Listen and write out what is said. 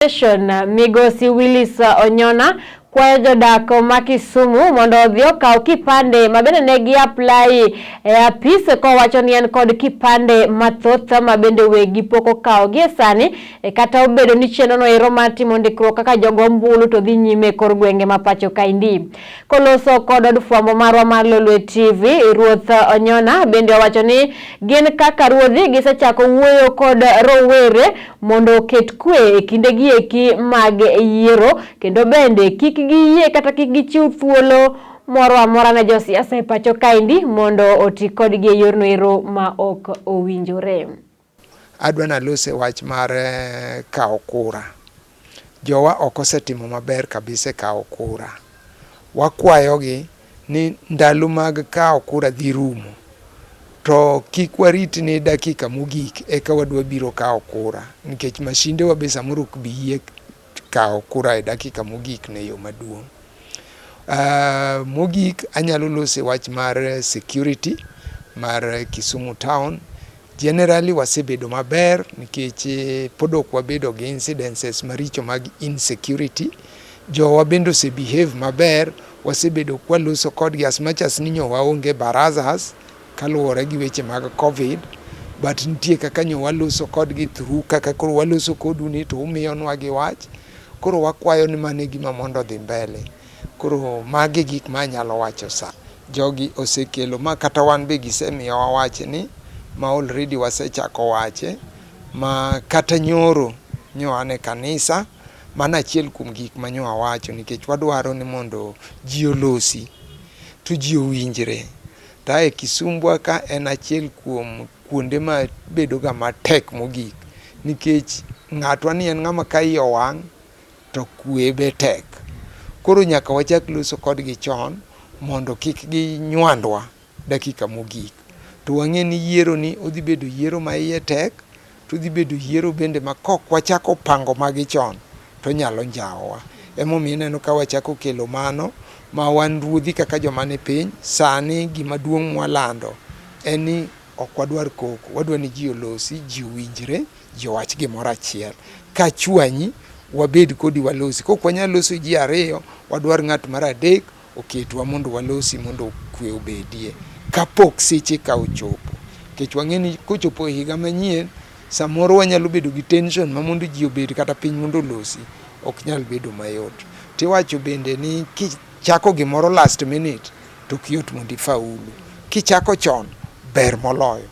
Association Migosi Willis Onyona kwayo jodak ma Kisumu mondo odhi okaw kipande ma bende ne gi apply e apis kowacho ni en kod kipande mathoth ma bende wegi pok okawo gie sani e kata obedo ni chenro no ero mar timo ndikruok kaka jogo ombulu to dhi nyime e kor gwenge ma pacho kaendi. Koloso kod od fwambo marwa mar Lolwe TV, Ruoth Onyona bende owacho ni gin kaka ruodhi gisechako wuoyo kod rowere mondo oket kwe e kindegi eki mag yiero kendo bende kik giyie kata kik gichiw thuolo moro amora ne josiasa e pacho kaendi mondo oti kodgi e yorno ero ma ok owinjore. Adwa nalose wach mar kawo kura. Jowa ok osetimo maber kabisa e kawo kura. Wakwayogi ni ndalo mag kawo kura dhi rumo, to kik warit ni dakika mogik eka wadwa biro kawo kura nikech mashindewa be samoro ok bi yie kawo kura e dakika mogik ne yo maduong'. Mogik anyalo loso e wach mar security mar Kisumu town. Generally wasebedo maber nikech pod ok wabedo gi incidences maricho mag insecurity. Jowa bende ose behave maber, wasebedo kwaloso kodgi as much as ni nyo waonge barazas kaluwore gi weche mag Covid, but nitie kaka nyo waloso kodgi through kaka koro waloso kodu ni to umiyonwa gi wach. Koro wakwayo ni mano e gima mondo odhi mbele. Koro magi e gik ma anyalo wacho sani. Jogi osekelo ma kata wan be gisemiyowa wach ni ma already wasechako wache ma kata nyoro nyo an e kanisa mano achiel kuom gik ma nyo awacho nikech wadwaro ni mondo ji olosi to ji owinjre. To ae Kisumbwa ka en achiel kuom kuonde ma bedo ga matek mogik nikech ng'atwa ni en ng'ama ka iye owang' to kwe be tek. Koro nyaka wachak loso kodgi chon mondo kik ginywandwa dakika mogik. To wang'e ni yiero ni odhi bedo yiero ma iye tek, to odhi bedo yiero bende ma kok wachako pango magi chon to onyalo njawowa. Emomiyo ineno ka wachako kelo mano ma wan ruodhi kaka joma ni piny, sani gima duong' mwalando en ni ok wadwar koko, wadwa ni ji olosi, ji owinjre, ji owach gimoro achiel. Kachwanyi, wabed kodi walosi. Kok wanyal loso ji ariyo, wadwar ng'at mar adek oketwa mondo walosi mondo kwe obedie kapok seche ka ochopo. Nikech wang'e ni kochopo e higa manyien, samoro wanyalo bedo gi tension ma mondo ji obed kata piny mondo olosi ok nyal bedo mayot. Tiwacho bende ni kichako gimoro last minute to ok yot mondo ifaulu. Kichako chon ber moloyo.